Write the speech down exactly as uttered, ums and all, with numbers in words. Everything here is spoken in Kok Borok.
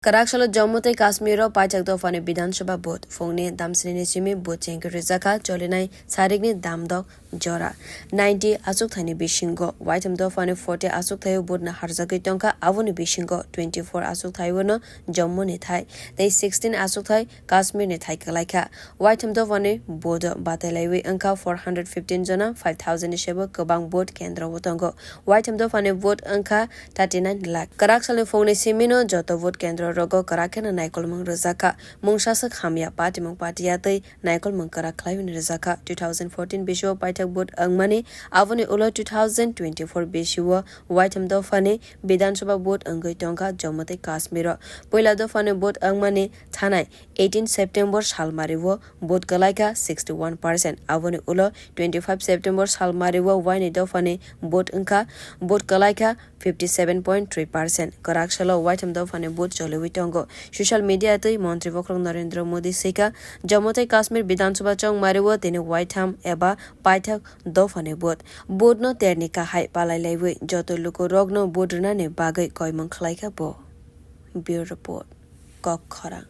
Kwrak salo Jammu tei Kashmir o paithak dophani Bidhan Sabha vote. Phungni damsini simi vote chengwi rwjakha, cholinai sarikni damdok jora. Ninety achukthani bisingo waitham dophani forty achukthai o vote no harjagwi tongkha, aboni bisingo twenty-four achukthai o no Jammu ni thai tei sixteen achukthai Kashmir ni thai kwlaikha. Waitham dophani vote o batailaiwi wngkha four hundred fifteen jona, five thousand ni sebo kwbang vote kendro o tongo. Waitham dophani vote wngkha thirty-nine lakh. Kwrak salni phungni simino joto vote kendro rogo kwrak kheno naikolmung rwjakha. Mungsaswk hamya patimung patiya tei naikolmung kwrak khlaiwi rwjakha. Two thousand fourteen bisio paithak vote wngmani, aboni ulo two thousand twenty-four bisio waitham dophani Bidhan Sabha vote wngwi tongkha Jammu tei Kashmir o. Puila dophani vote wngmani thanai eighteen September salmari o vote kwlaikha sixty-one percent. Aboni ulo twenty-five September salmari o waini dophani vote wngkha, vote kwlaikha fifty-seven point three percent. Kwrak salo waitham dophani vote choliwi tongo. Social media twi Montri Bokhorok Narendra Modi swikha, Jammu tei Kashmir Bidhan Sabha chongmari o tini waitham eba paithak dophani vote. Vote no terni kahai palai laiwi joto lukurokno vote rwnani bagwi koimung khlaikha bo. Bureau Report, Kok Khorang.